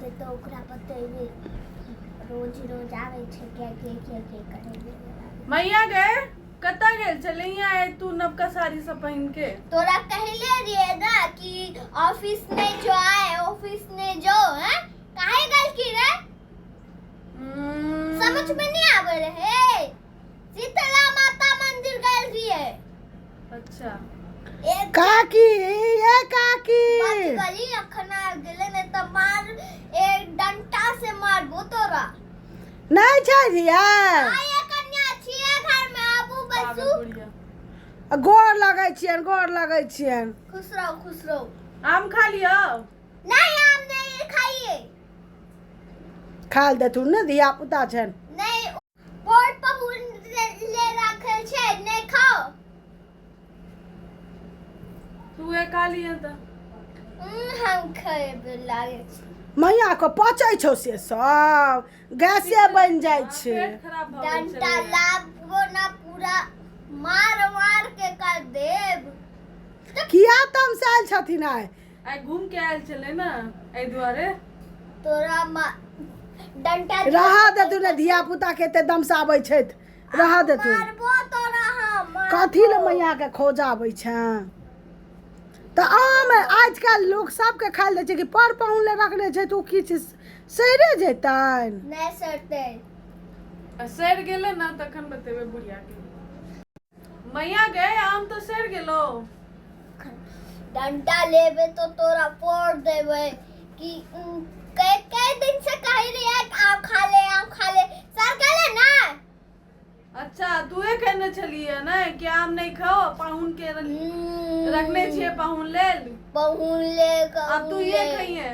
एतै तऽ ओकरा बतेबै। रोज रोज आबै छै, के के के के करेबै। मैया गे, कतऽ गेल छलही आइ तू नवका साड़ी सब पहिन के? तोरा कहले रहिए ना कि ऑफिस नहीं जो आए, ऑफिस नहीं जो हैं, काहे गल की रे? समझ में नहीं आवे रहे। शीतला माता मंदिर गल रहिए। अच्छा। एक काकी, ये काकी। बच गली, अखन आ गेले, नहीं तो मार, एक डंटा से मारबो तोरा। नहि छै धिया? आये कन्या छिए घर में, आबू आबे बैसू। बुढ़िया। गोर लगै छियनि, गोर लगै छियनि। खुश रहो, खुश रहो। आम खा लियौ। नहीं, आम नहीं खाइए। खाय लए देथुन ने, धिया पुता छनि। नहीं, पोर पहुन ले राखल छै, नहीं खाओ। तू खा लिहे तऽ। हम खेबे लागे छी। मैया के पचै छौ से सब गैसे बनि जाइ छै। पेट खराब भऽ गेल डंटा छलैए। लाबो ना, पूरा मार मार के कर देब। किया तमसायल छथिन आइ? आइ घूम के आयल छलै ने, एहि दुआरे। तोरा डंटा रह देथुन ने, धिया पुता के एते दमसाबै छथि, रह देथुन। मारबो तोरा हम, मारबो। कथी लए मैया के खोजाबै छै तऽ? आम आजकल लोक सबके खाइ लए दै छै कि पर पाहुन लए रखने छै तऽ ओ किछु सड़े जेतनि? नहीं सड़ते। आ सड़ि गेलै ने तखन बतेबै बुढ़िया के। मैया गे, आम तऽ सड़ि गेलो। डंटा लेबे तो तोरा फोड़ देबे कि कई कई दिन से कह रही है कि आम खा ले, आम खा ले, सर गेले ना। अच्छा, तूहे कहने छलियै ने कि आम नहि खाओ, पाहुन के रखने छियै, पाहुन लेल। पहुन ले। आब तू ये खइहे।